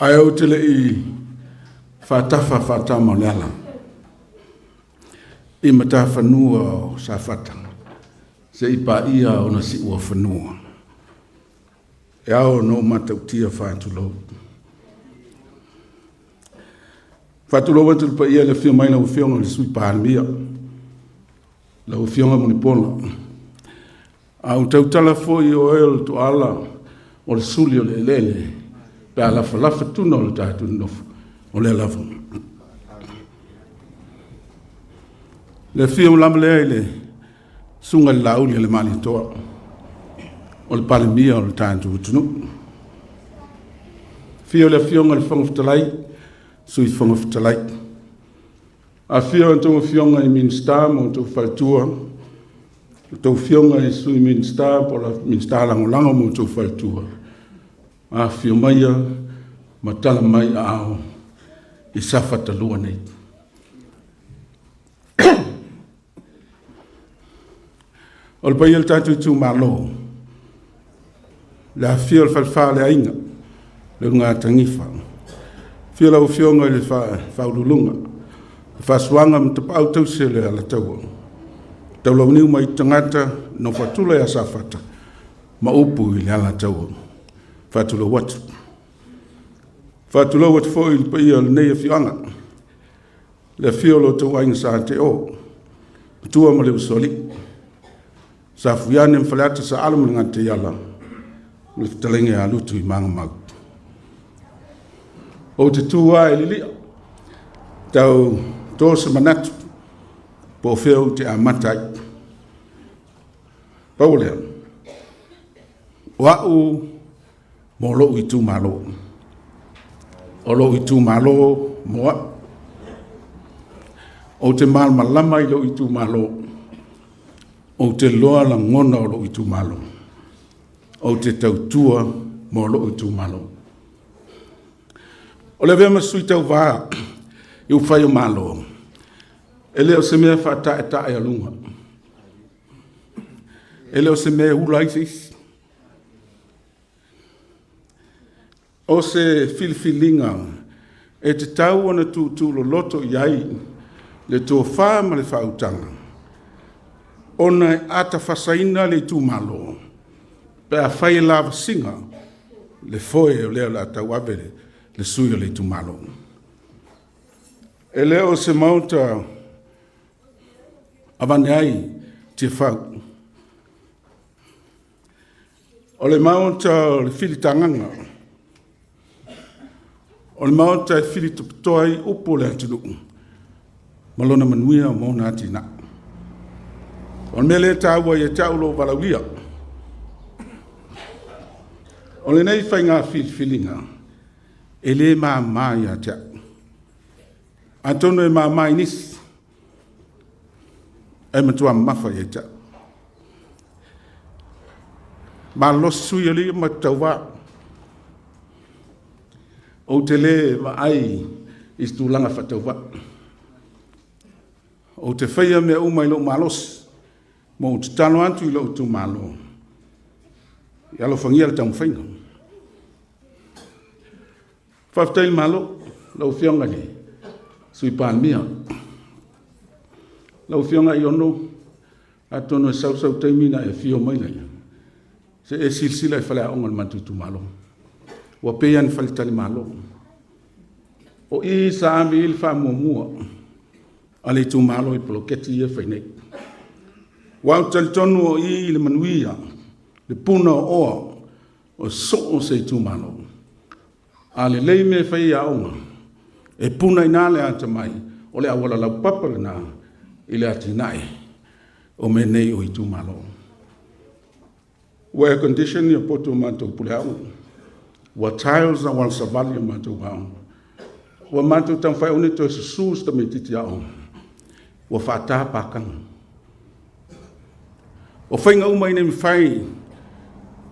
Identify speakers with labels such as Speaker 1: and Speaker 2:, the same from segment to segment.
Speaker 1: Ae ou te le i faatafa faatama o le ala i matafanua o Safata se i paia ona siuafanua. E ao ona ou matautia faatulou. Faatulou atu le paia i le afio mai lau Afioga i le Sui Palemia, lau Afioga Mulipola. A ou tautala foi o oe o le toala o le suli o le eleele pe a lafalafa tuna o le tatou nofo, o lea lava. Le afio lava lea i le susuga i le Laauli a le Malietoa, o le Palemia o le tatou atunuu. Afio le Afioga i le Fofoga Fetalai, Sui Fofoga Fetalai. Afio a outou Afioga i Minisita ma outou faletua, outou Afioga i Sui Minisita po o Minisita Lagolago ma outou faletua, afifio maia ma tala mai aao i Safata 2 nei. O le paia o le tatou itumalo, le afifio o le Falefa o le Aiga, le Ulugatanifa, afio lau Afioga i le Faauluuluga, le Faasuaga ma Tapaau Tausi o le Alataua, Taulauniu ma Aitu Tagata, Nofo a Tula ia Safata ma upu i le Alataua. Faatulou atu. Faatulou atu foi i le paia o lenei afioaga, le afio o lo outou Aiga Sa Teo, Matua ma le Usoalii, Safuiane ma Faleata, Saalo ma le Gataiala, ma le fetalaiga ia Lutuimagamau. Ou te tu lava i lilia, tau to se manatu po o fea ou te amata ai. Pau o lea, o au mo lou itumalo. O lou itumalo mo au. Ou te malamalama i lou itumalo. Ou te loa lagona o lou itumalo. Ou te tautua mo lou itumalo. O le avea ma sui tauva i upufai o Malo, e le o se mea faataetaealuga. E le o se mea e ula ai se isi. O se filifiliga e tatau ona tuutuuloloto i ai le tofa ma le faautaga, ona e atafasaina le itumalo pe afai e lavasiga le foe o lea o le a tauave le sui o le itumalo. E le o se maota avane ai Tiafau. O le maota o le filitagaga, o le maota e filitotoa ai upu o le atunuu ma lona manuia ma ona atinae. O le mea lea e taua ia te au lou valaaulia. O lenei faiga filifiliga, e le mama ia te au. Atonu e mama i nisi, ae matua mamafa ia te au. Malolosi sui alii ma tauva. Ou te le vaai i se tulaga faatauvaa. Ou te faia mea uma i lou malosi, ma ou tatalo atu i lou itumalo, ia alofagia le taumafaiga. Faafetai i le Malo, lau Afioga i le Sui Palemia. Lau Afioga Aiono, atonu e sau sau taimi ona e afio mai lea, se i e silasila i faleaoga o le matou itumalo. Ua pei lava ni faletalimalo. O i sa ave i ai le faamuamua a le itumalo i poloketi ia e fai nei. Aua ou te talitonu o i le manuia, le puna o oa o so o se itumalo. A lelei mea e fai i aoga, e puna i ina le atamai, o le auala laupapa lena i le atinae o mea nei o itumalo. Ua air condition ia potu o matou puleaoga. Ua tiles auala savali o matou aoga. Ua matou taumafai aua ne i toe susu se tamaitiiti aoga. Ua faata pakaga. O faiga uma ina ia mafai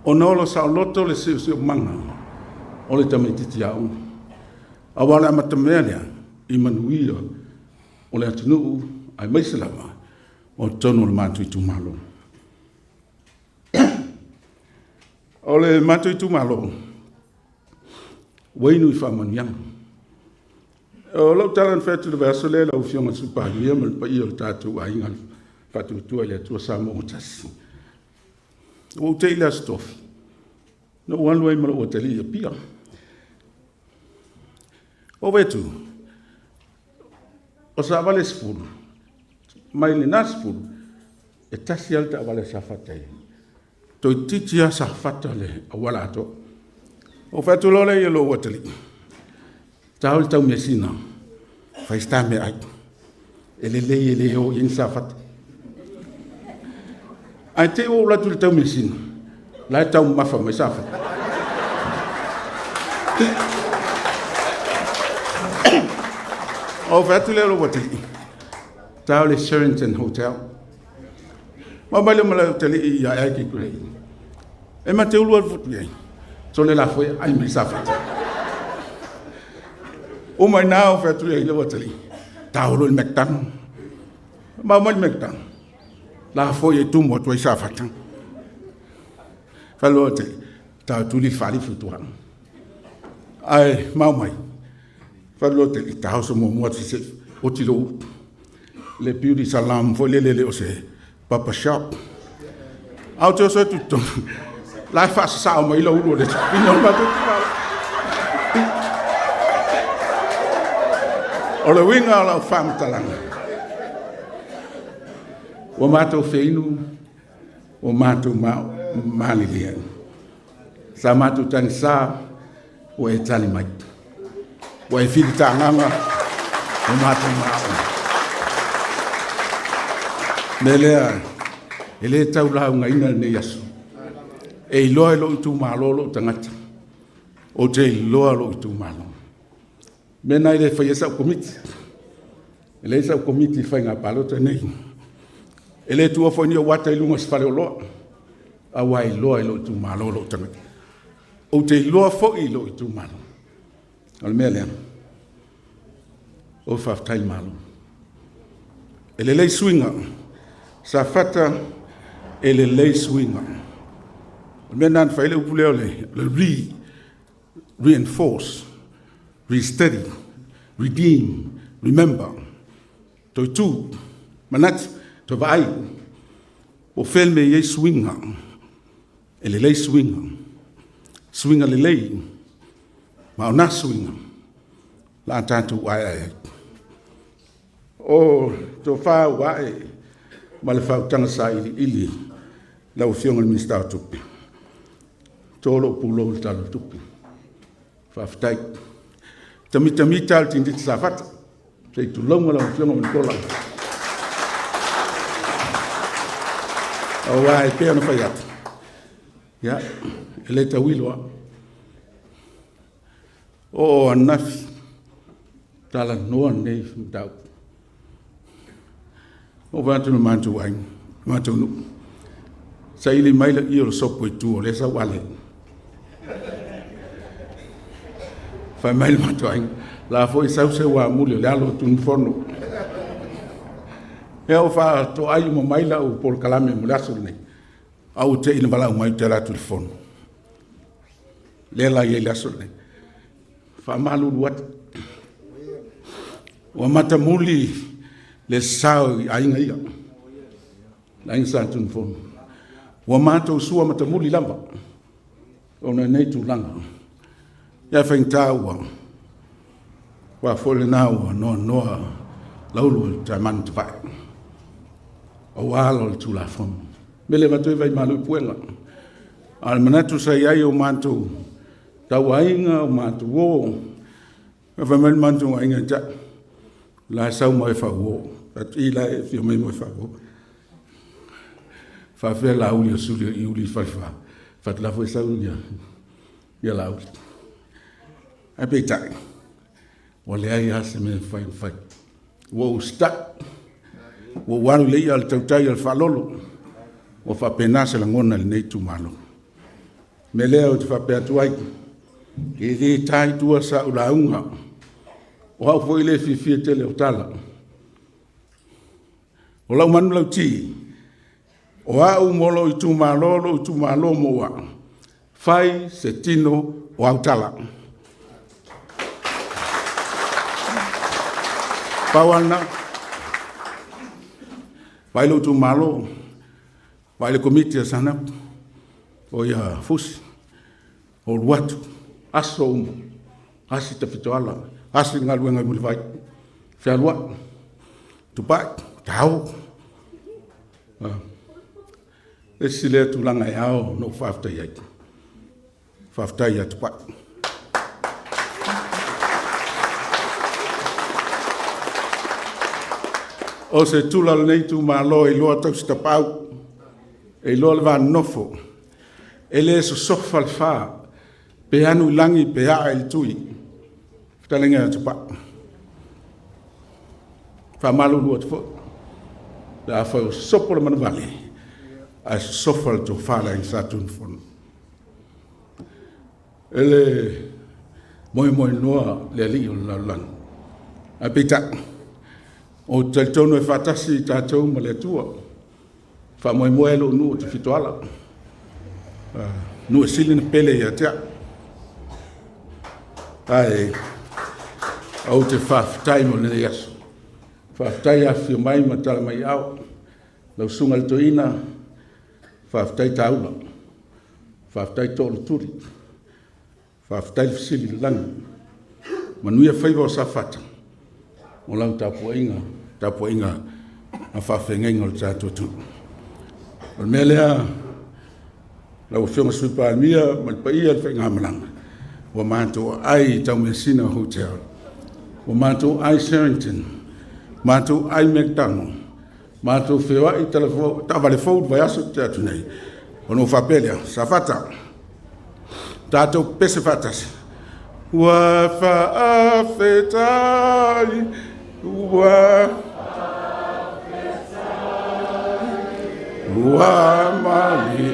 Speaker 1: ona ola saoloto le siosiomaga o le tamaitiiti aoga. Aua o le amatamea lea i manuia o le atunuu aemaise lava o totonu o le matou itumalo. O le matou itumalo, Ua inu i faamanuiaga. O lau tala na fai atu i le vaiaso lea lau Afioga i le Sui Palemia ma le paia o le tatou aiga Faatuatua i le Atua Samoa ua Tasi. Ua ou te i le Aso Tofi, na ou alu ai ma lou atalii i Apia. Ou vaai atu, o savali e 10, mai lena 10, e tasi lava le taavale a Safata e toeitiiti lava Safata le auala atoa. Ou fai atu loa lea i lou atalii, ta o i le taumeasina, fai se ta meaai, e lelei e le o i ai ni Safata. Ae te i ua ou alu atu i le taumeasina, la e taumamafa mai Safata. Ou fai atu lea i lou atalii, ta o i le Sheraton Hotel. Ma mai le ma le atalii ia e ke kule. E ma te ulu alu futu ai. Sole la foi ai mai Safata. O mai nā o fai atu i lou atalii, ta o loa i le McDonald. Ma mai le McDonald. La foi e tumu atu ai Safata. Fai loa te, ta tuli fali futua. Ai, mau mai. Fai loa te, ta oso muamua atu se oti lou le beauty salon foi lele le o se papa shop. Au te oso atu tonu. La e faasasao mai lau ulu o le pina o matou O le uiga o lau faamatalaga, ua matou feinu, ua matou malilie. Sa matou tagisa, ua e tali mai. Ua e filitagaga, ua matou mao. Me lea, e le tau laugaina lenei aso. E iloa e lou itumalo lou tagata. Ou te iloa lou itumalo. Mea na e le faia sau komiti. E leai sau komiti i faiga palota nei. E le tuua foi ni ou ata i luga o se faleoloa. Aua e iloa e lou itumalo lou tagata. Ou te iloa foi i lou itumalo. O le mea lea, o faafetai Malo. E lelei suiga. Safata, e lelei suiga. O le mea lena na fai ai le upu lea o le reinforce, restudy, redeem, remember. Toe tu, manatu, toe vaai. O fea le mea e i ai suiga. E lelei suiga. Suiga lelei. Ma o na suiga, la a tatou aeae ai. O tofa ua ae ma le faautaga sailiili lau Afioga i le Minisita o Tupe, to lou pulou i le Tala o le Tupe. Faafetai. Tamitamita le tinititi Safata. Se i tulauga lau Afioga Mulipola. Aua e pei ona fai atu, ia, e le tauilo lava. O ananafi, talanoa lenei mataupu. Ou vaai atu i le matou aiga, le matou nuu, saili mai le i o le sopo i tua o lea sau ale. Fai mai le matou aiga, la foi sau se uamuli o le alo o Tunumafono. Ia ua faatoai uma mai lau polokalame mo le aso lenei, a ua te i na valaau mai ou te alu atu i le fono. Lea la i ai le aso lenei. Faamalulu atu. Ua matamuli le sao i aiga ia, le aiga Sa Tunumafono. Ua matou sua matamuli lava ona nei tulaga. Ia faigata ua foi lena ua noanoa laulu o le taemanu tavae. Aua ala o le Tulafono. Mele avatu ai vai malu i puega. A o le manatu sa i ai o matou tauaiga, o matou o, fai mai le matou aiga ia te au, la e sau ma e faauo. Atu i la e fia mai mo e faauo. Faafefea Laauli o suli o Iuli i Falefa. Fatu la foi sau ia Laauli. Ae peitai, ua leai lava se mea e mafai ona fai. Ua ou usitai, ua ou alu i le i'a a le tautai o le faalolo. Ua faapena se lagona i lenei itumalo. O le mea lea ou te faapea atu ai, e le ta i tua sau lauga. O au foi le fiafia tele o tala. O lau manulauti, o au mo lou itumalo, lou itumalo mo au, fai se tino o au tala. Pau lava lena. Vaai lou itumalo, vaai le Komiti a Saanapu, o ia Fusi, o alu atu, aso uma, asi Tafitoala, asi le galuega i Mulivai, fealuai, Tupai, tao. Isi lea tulaga e ao ona ou faafetai ai. Faafetai ia Tupai. O se tula o lenei itumalo e iloa tausi tapaau, e iloa le va nonofo, e le sosofa le fa, pe anu i lagi pe aa i le tui, fetalaiga ia Tupai. Faamalulu atu foi, pe afai ua sopo le manuvale, ae sosofa le tofa a le Aiga Sa Tunumafono. E le moemoenoa le alii o le lalolagi, ae peitai, ou te talitonu e faatasi tatou ma le Atua. Faamoemoe lou nuu o Tafitoala, nuu e sili ona pele ia te au. Ae ou te faafetai mo lenei aso. Faafetai afifio mai ma tala mai ao. Lau Susuga i le Toeaina, faafetai taula, faafetai toolutuli, faafetai le fesili i le lagi. Manuia faiva o Safata mo lau tapuaiga, tapuaiga a faafeagaiga o le tatou atunuu. O le mea lea, lau Afioga i le Sui Palemia ma le paia o le faigamalaga, ua matou aai i Taumeasina Hotel, ua matou aai Sherrington, matou aai McDonald, matou feoai i taavale fou i le vaiaso na tea atu nei, ona ou faapea lea, Safata, tatou pepese faatasi. Ua faafetai, ua ua mali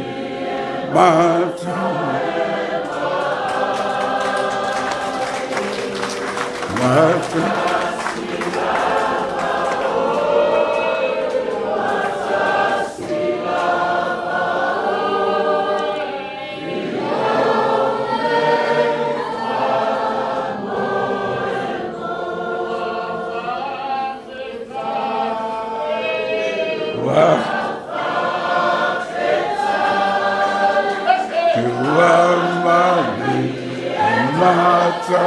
Speaker 1: mata mata. Ua mali mata.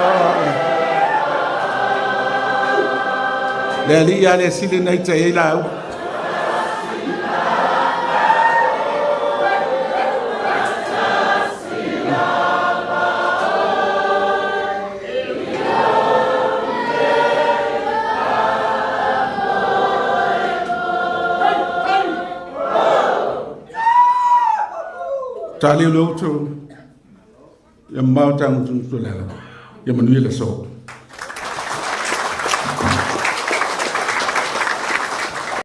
Speaker 1: Le alii a le sili nei te ei lau. Tali le utu, ia mamao tago tunutu le ala, ia manuia le aso.